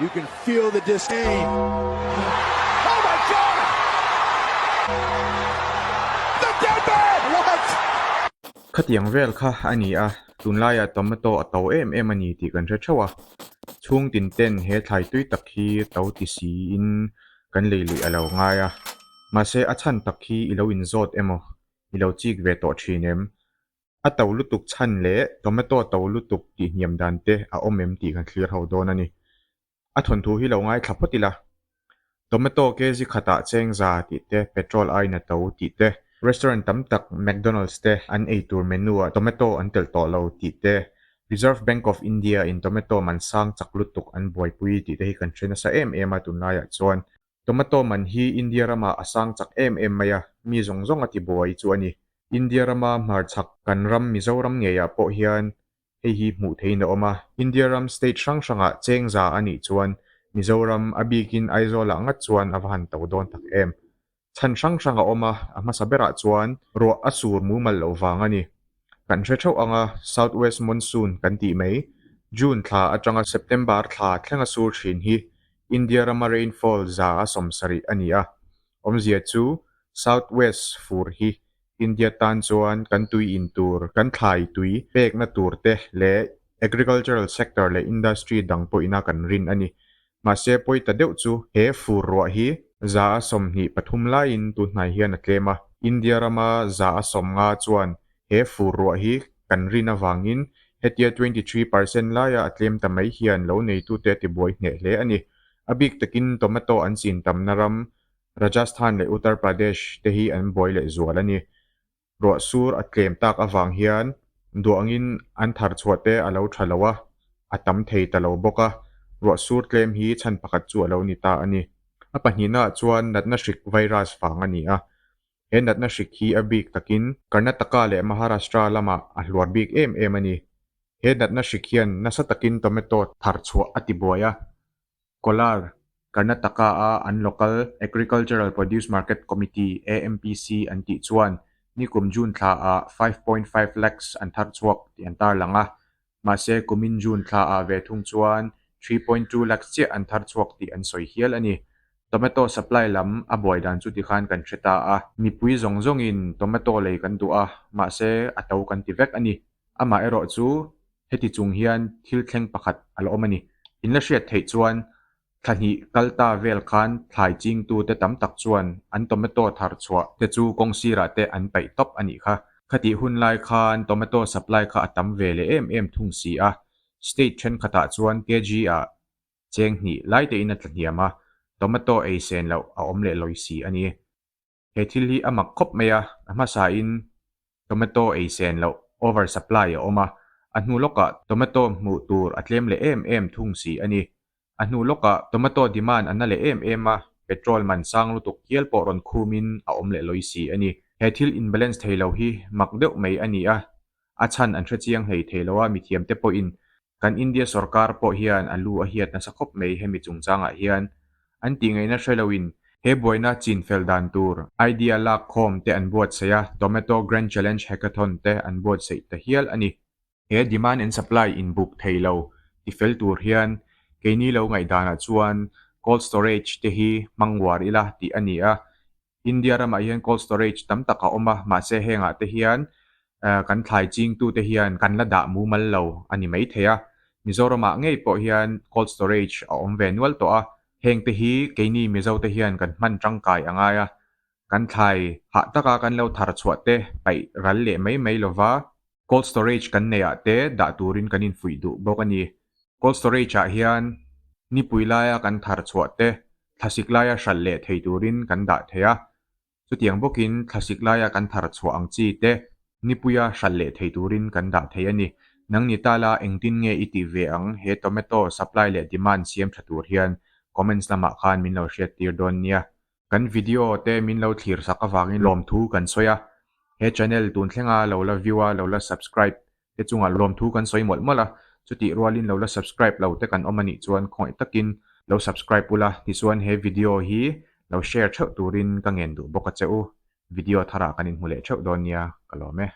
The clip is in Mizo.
You can feel the disdain. Oh my God! The dead man! What? Khatiang vel kha a ni a, tunlaiah tomato a to em em a ni tih kan hre theuh a. Chhung tin ten he thlai tui tak hi to ti siin kan lei luih a lo ngai a. Mahse a chhan tak hi i lo inzawt emaw i lo chik ve tawh thin em? A to lutuk chhan leh tomato to lutuk tih hniam dan te a awm em tih kan thlir ho dawn a ni. A thawnthu hi lo ngaithla phawt ila. Tomato kg khatah chengza tih te, petrol aiin a to tih te, restaurant tam tak McDonald's te an ei tur menu ah tomato an telh tawh lo tih te, Reserve Bank of India in tomato man sang chak lutuk an buaipui tih te hi kan hre nasa em em a tunlaiah chuan. Tomato man hi India ramah a sang chak em em mai a, mi zawng zawng a ti buai chu a ni. India rama hmarchhak kan ram Mizoram ngeiah pawh hian hei hi hmuh theihin a awm a. India ram state hrang hrangah cheng za a nih chuan Mizoram, a bikin Aizawlah ngat chuan a va han to dawn tak em. Chhan hrang hrang a awm a, a hmasa berah chuan ruah a sur mumal loh vang a ni. Kan hre theuh ang a, South West Monsoon kan tih mai, June thla atanga September thla thlenga sur thin hi India rama rainfall 170 a ni a. Awmzia chu South West fur hi India tan chuan kan tui in tur, kan thlai tui pekna tur te leh agricultural sector leh industry dang pawhina kan rin a ni. Mahse pawi ta deuh chu he fur ruah hi 23 laiin tunhnai hian a tlem a, India rama 50 chuan he fur ruah hi kan rin avangin hetia 23% laia a tlem ta mai hian lo neitute a tibuai hneh hle a ni. A bik takin tomato an chin tamna ram Rajasthan leh Uttar Pradesh te hi an buai leh zual a ni. Ruah sur a tlem tak avang hian duangin an thar chhuah te a lo tha lo a, a tam thei ta lo bawk a, ruah sur tlem hi chhan pakhat chu a lo ni ta a ni. A pahnihnaah chuan natna hrik virus vang a ni a, he natna hrik hi a bik takin Karnataka leh Maharashtra lamah a hluar bik em em a ni. He natna hrik hian nasa takin tomato thar chhuah a ti buai a, Kolar, Karnataka-a an Local Agricultural Produce Market Committee, AMPC, an tih chuan nikum June thlaah 5.5 lakhs an thar chhuak tih an tarlang a. Mahse, kumin June thlaah ve thung chuan 3.2 lakhs chiah an thar chhuak tih an sawi hial a ni. Tomato supply lam a buai dan chu tikhan kan hre ta a. Mipui zawng zawngin tomato lei kan duh a, mahse a to kan ti vek a ni. Amaherawh chu heti chung hian thil thleng pakhat a la awm a ni. In la hriat theih chuan thla hnih kal ta vel khan thlai chingtute tam tak chuan an tomato thar chhuah te chu kawng sirah te an paih tawp a nih kha. Khatih hun lai khan tomato supply kha a tam ve leh em em thung si a, state thenkhatah chuan kg ah cheng hnih lai tein a tla hniam a, tomato ei sen loh a awm leh lawi si a ni. He thil hi a mak khawp mai a, a hmasain tomato ei sen loh, over supply, a awm a, a hnu lawkah tomato hmuh tur a tlem leh em em thung si a ni. A hnu lawkah tomato demand a na leh em em a, petrol man sang lutuk hial pawh rawn khumin a awm leh lawi si a ni. He thil in-balance thei lo hi mak deuh mai a ni a, a chhan an hre chiang hlei thei lo a, mithiamte pawhin Kan India sorkar pawh hian a lu a hiat nasa khawp mai hemi chungchangah hian. An tih ngaihna hre loin he buaina chin fel dan tur idea lak khawm te an buatsaih a, Tomato Grand Challenge Hackathon te an buatsaih ta hial a ni. He demand and supply inbuk thei lo ti fel tur hian keini lo ngaihdanah chuan cold storage te hi hmang uar ila tih a ni a, India ramah hian cold storage tam tak a awm a, mahse hengah te hian kan thlai chingtute hian kan la dah mumal lo a ni maithei a. Mizoramah ngei pawh hian cold storage a awm ve nual tawh a, hengte hi keini Mizote hian kan hman tangkai a ngai a, kan thlai hah taka kan lo thar chhuah te paih ral leh mai mai lova cold storage kan neih ah te dah turin kan infuih duh bawk a ni. Cold storage ah hian nipui laia kan thar chhuah te thlasik laia hralh leh thei turin kan dah thei a, chutiang bawkin thlasik laia kan thar chhuah ang chi te nipuia hralh leh thei turin kan dah thei a ni. Nang ni ta la engtin nge i tih ve ang he tomato supply leh demand siam tha tur hian comments lamah khan min lo hriat tir dawn nia. Kan video te min lo thlir sak avangin lawmthu kan sawi a, he channel tun thlenga lo la view a lo la subscribe te chungah lawmthu kan sawi mawlh mawlh a, chutih rualin lo la subscribe lo te kan awm anih chuan khawngaih takin lo subscribe ula, tichuan he video hi lo share theuh turin ka ngen duh bawk a che u, video tharah kan inhmu leh theuh dawn nia ka lawm e.